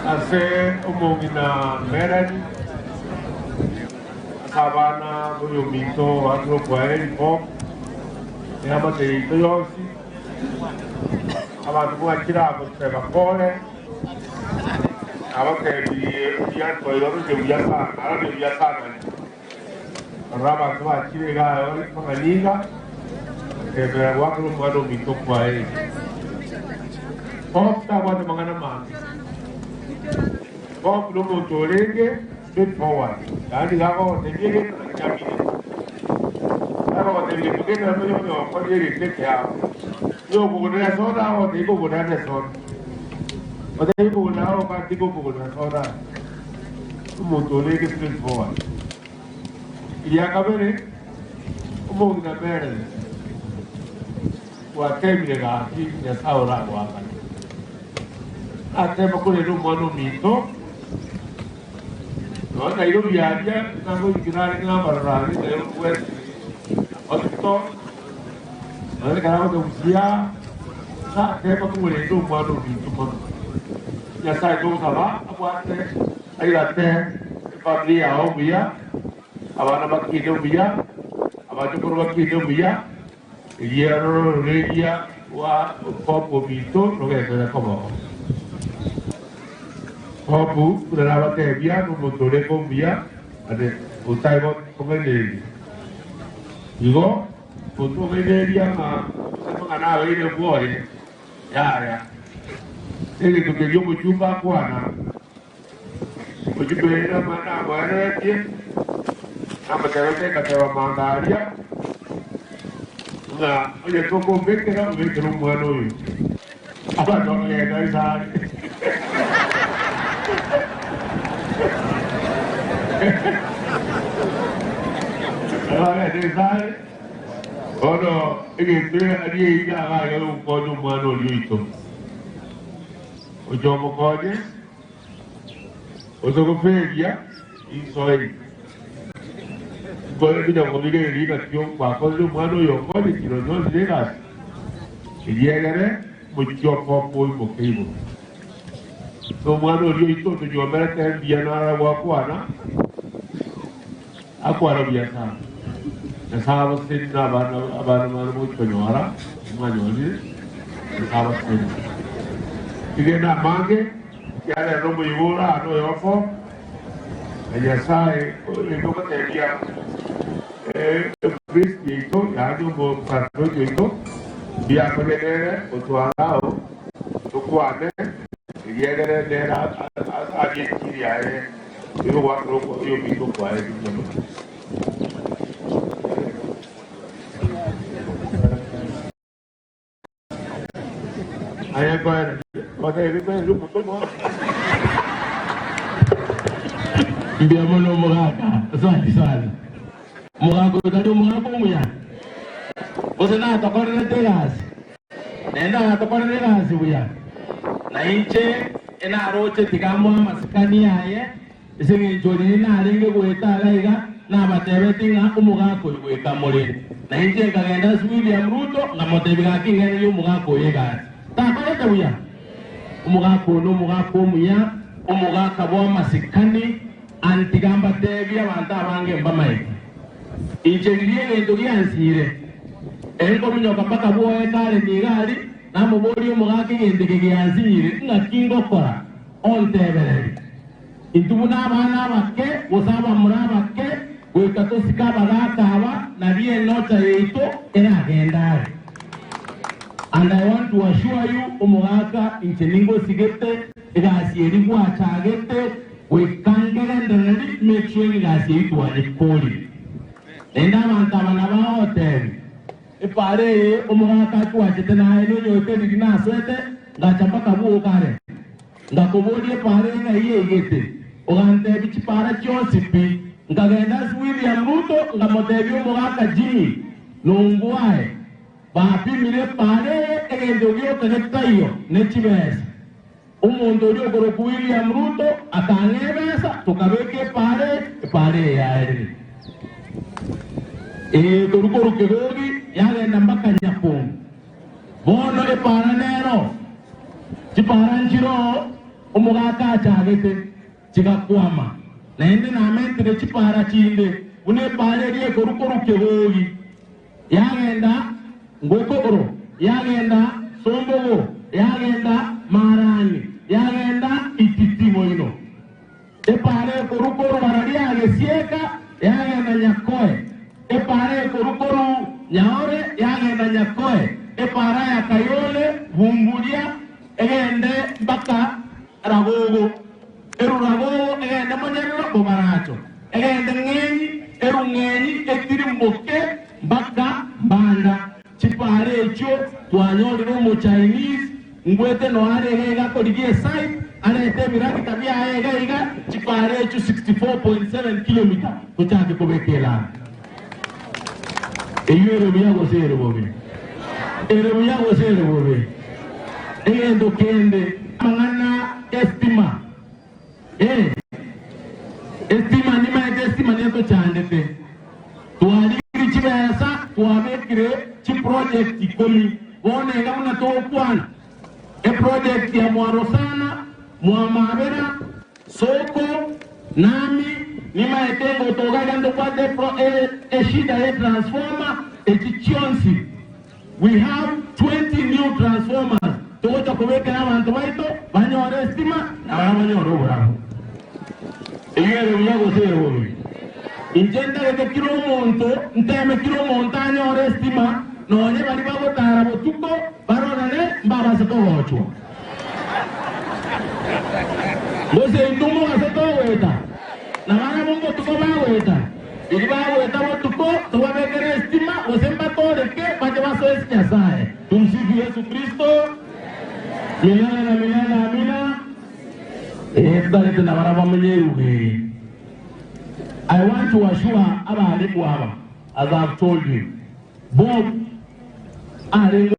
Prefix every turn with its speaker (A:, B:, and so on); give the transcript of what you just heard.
A: Ase omong'ina Melanie, ase abana b'oyominto oakerwe Eli Bob, neamate yaito yonsi, abanto mwachire aa goteba pole, nabatebirie buya toirorire buya sana, narorire buya sana inche. Rora abanto bachire iga aya niga, gotebera goakera omwana ominto kwaye. Bob tabwate mang'ana mange. Bob nomonto orenge straight forward, yaani iga agogotebia egento naki kiamineti. Agogotebia egento kende nabo onye okorire egento ekeao. Onye okogorera esoda agogotebia nkogorera esoda. Otebie nkogorera agoka tingokogorera soda aye. Omonto orenge straight forward. Eria kabere, omong'ina Mary gwatebire gaki Nyasae oragoakane. Nateba korende omwana ominto, nonya Nairobi aria nagoikera arenge namaroro aria Nairobi West Hospital, nonya ekero agocha Gusii aa, nateba komorenda omwana ominto mono. Nyasae togosaba abwate airate efamiri yao buya, abana bakine buya, abachokoro bakine buya, erio roreria rwa Pope ominto rogenderere koba oo. Pope buna nabatebia nomonto orenge omuya ande otari kong'ainereria. Igo monto ong'ainereria ng'a gose amang'ana abeire bwoye, yaya. Egento keria omochumba akwana. Ochibeere amang'ana amoereretie, namotebete ngateba amanga aria, ng'a onye tokombekera, obekere omwana oyo. Abanto bakagenda inse are. Bakagenda inse are, bono egento aria iga iga gokonya omwana oria oito. Oche omokonye. Gose goferia insoe nkore buna nkobigereria ng'aki gwakorire omwana oyo okonye onyorire egasi, ekiagera omochie okoba oimoke igoro. Na omwana oria oito otonywomerete mbuya naro gwakwana, akwana buya sana. Nyasae abasesenie na abana abana bane mochikonyora mwanyorire, Nyasae abasesenie. Tigenda amange. Ekiagera nomoigoro aa noyoko, na Nyasae orenge ogotebia omopristi oito, yaani omosacerdote oito, mbuya akorie nere gotwara ao tokwane, ekiagera nere arie enchiri yaye ey'ogoakera oyominto kwaye buya mono. Aye nkoera, otebi nkoereria omonto omobe.
B: Mbuya mono omogaka, asante sana. Omogaka oyo tari omogaka omuya? Gose natokorerete egasi? Naende agatokorera egasi buya. Na inche enaroche tiga amoe amasikani aye, ase eng'encho riria narenge goeta iga iga, nabatebetie ng'a omogaka oyo goika more. Na inche nkagenda ase William Ruto, nkamotebia gaki ng'ererie omogaka oyo egasi. Takorete buya? Omogaka oyo nomogaka omuya, omogaka bw'amasikani, and tiga mbatebie abanto abange mbamaete. Inche riria egento giansiire, enkominyoka mpaka bwoye kare nigo aria, namoboria omogaka egento eke giansinyire, ng'aki ngokora? Ontebererie. Intwe buna abana abake, gose abamura abake, goika tosike abagaaka aba, nario enocha yaito eragende are. And I want to assure you, omogaka, inche ningosigete, egasi eria gwachagete, goika nkegendereri, make sure ng'a egasi eyio twanyekorire. Naende abanto aba nabagotebia, Epaara eye omogaka atwachete naye nonyoete riria nasoete, ngacha mpaka bwoka are. Ngakoboria epaara eye ng'ai yaigete, ogantebia chipaara chionsi pi. Nkagenda ase William Ruto nkamotebia omogaka Jimmy nongwae bapimire epaara eye egento gioka getaiyo ne chibesa. Omonto oria okorokwa William Ruto akang'a ebesa tokabeka epaara eye, epaara eye yaerire. Ee korwa korwa Kegogi yagenda mpaka Nyakongo. Bono epaara nero, chipaara nchiroo. Omogaka achagete, chigakwama, naende namentire chipaara chinde, buna epaara eria ekorwa korwa Kegogi, yagenda Ngokoro, yagenda Sombogo, yagenda Maarani, yagenda Ititi moino. Epaara ekorwa korwa Bararia Gesieka, yagenda Nyakoe. Epaara ekorwa korwa Nyaore, yagenda Nyakoe. Epaara ya Kayole, Bumburia, egende mpaka Ragogo. Erwa Ragogo egende Monyerero Bobaracho, egende Ng'enyi, erwa Ng'enyi etirimboke mpaka Mbanda. Chipaara echio twanyorire Omochinese ngwete noe are iga iga akorigia esite, arete ebiragita biaye iga iga, chipaara echio 64.7 kilometer tochake kobeka elami. Eyio ere buya gose ere bobe? Ere buya gose ere bobe? Egento kende, amang'ana estima. Ee, estima nimaete estima netochandete. Twarigire chibesa, twabekire chiproject ikomi. Bono iga buna togokwana, eproject ya Mwarosana, Mwamabera, Soko, Nami, nimaete ngotoga iga ntobwate eshida ye transformer, echi chionsi. We have 20 new transformers togocha kobekera abanto baito banyore estima na barabwo banyore oborabu. Eyio ere buya gose ere bobe? Inche ntagete kera omonto, nteme kera omonto anyore estima, nonye baria bagotara botuko barorane mbabase kogochwa. Gose intwe mobaso togoeta, na barabwo mbotuko bagoeta. Riria bagoeta botuko, tobabekere esitima, gose mbatooreke, bache basoe ase Nyasae. Tumsifu Yesu Kristo milele na milele. Amina. Ee, totarete nabarabwo bamenye eruga eye. I want to assure abalimu aba, as I have told you, Bob arenge.